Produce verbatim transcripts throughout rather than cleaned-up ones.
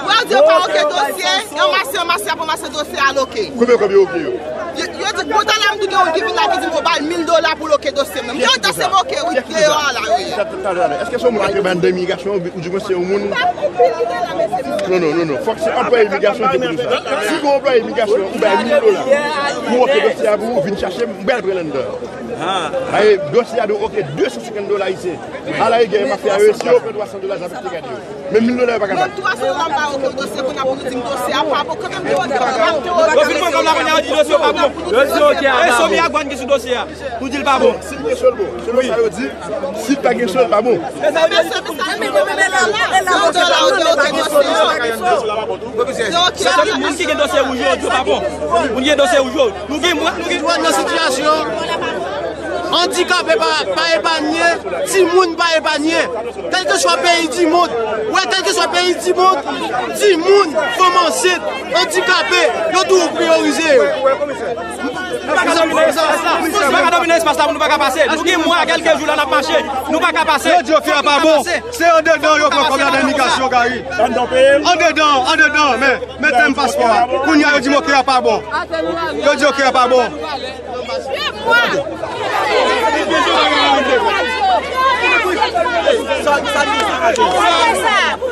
Mwen di yo pa oke dosye, yo mase, yo mase, apre mase dosye a loke. Konbyen kòb yo oke yo? Yo, yo di, pou talè m di gen yon ki vin la ki di m yo bay mil dola pou loke dosye m. Yo dosye m oke, wi, deyò a la, yo ye. Èske se yon moun ak yon bann de imigrasyon, ou di mwen se yon moun? Non, non, non, non. Fòk se anplwaye imigrasyon ki pou di sa. Si yon anplwaye imigrasyon, ou bay mil dola pou oke dosye a pou ou, vin chache m, m pral pran l anndan. Dosye a dwe oke de san senkant dola ayisyen. Ala egare mafya yo, si yo pran twa san dola, sa p ap te gade yo. Men mil dola yo pa ka bay. Menm twa san dola m pa oke dosye, kounye a pou nou di m dosye a pa bon, kanmenm yo di yo pa bon. Yo fin pran kòb la, kounye a yo di dosye yo pa bon. Yo di oke a pa bon. E Somi Agwan ki sou dosye a. Pou di l pa bon. Si l gen sòl bon. Selon sa yo di, si l pa gen sòl, pa bon. E sa yo di. Sa vle di moun ki gen dosye wouj yo, yo pa bon. Moun ki gen dosye wouj yo. Nou gen mwa, nou gen. Nan sitiyasyon andikape pa, pa epanye, timoun pa epanye. Kèlkeswa peyi di mond, wè, kèlkeswa peyi di mond, timoun, fanm ansent, andikape, yo toujou priyorize yo. Nou pa ka domine espas la, nou pa ka domine espas la, nou pa ka pase. Nou gen mwa, kèlke jou la n ap mache, nou pa ka pase. Yo di oke a pa bon. Se andedan yo pran kòb la nan imigrasyon, Gary. Andedan, andedan, men, men tèm paspò a. Kounye a yo di m oke a pa bon. Yo di oke a pa bon.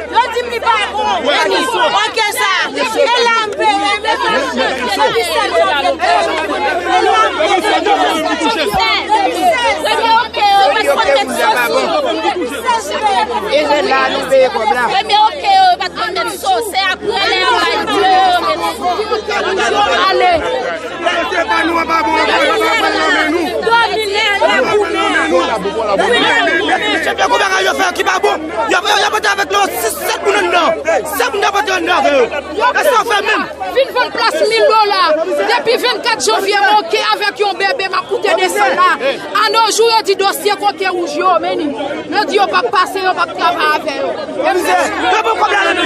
Yo di m li pa bon. Oke sa. E la m pe. E la nou peye kòb la. Premye oke yo pa t konn nèt so, se apre lè yo bay di yo yo mete. Ale. Kote pa nou an pa bon, yo pa pran nan men nou. Domine nan kou nou. Chèf yo gon bagay yo fè ki pa bon. Yo, yo, yo pote avèk nou sis, sèt moun anndan. Sèt moun yo pote anndan avè yo. E sa yo fè menm. Vin vann plas mil dola. Depi vennkat janvye, m oke avèk yon bebe, m ap koute desann la. A no jou, yo di dosye koke wouj yo, men ni. Yo di yo p ap pase, yo p ap travay avè yo. Yo poko pale nan nou.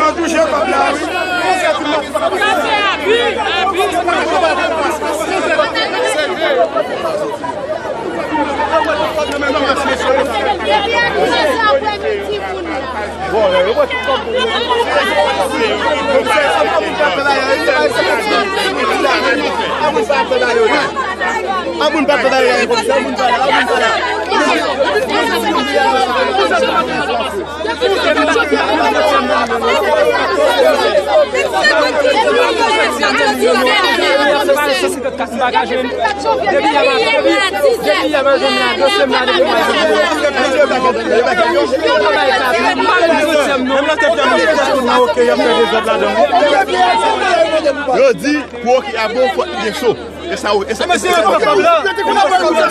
Yo touche kòb la, wi. An moun pa travay la, an moun pa la, an moun pa la. Depi yè maten, depi, depi yè maten, depi yè maten, depi yè maten, depi yè maten. Yo di, pou oke a bon, fòk li gen so. E sa, e sa. Mesye, yo pran kòb la. Yo pran kòb la.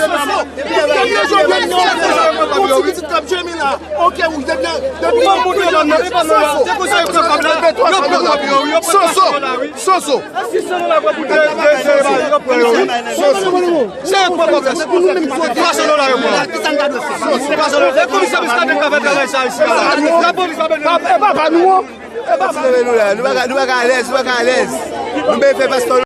Oke, ou depi, depi. Yo pran kòb la. Se konsa yo pran kòb yo, yo pran kòb yo. Soso. Soso. Soso. Se yo pran kòb la. Twa san dola yo pran. Twa san dola. E komisè Muscadin ka fè travay sa isi a. Lapolis pa bezwen. E pa pa nou. E pa pa nou. Nou pa ka, nou pa ka alèz, nou pa ka alèz. Nou bezwen fè paspò.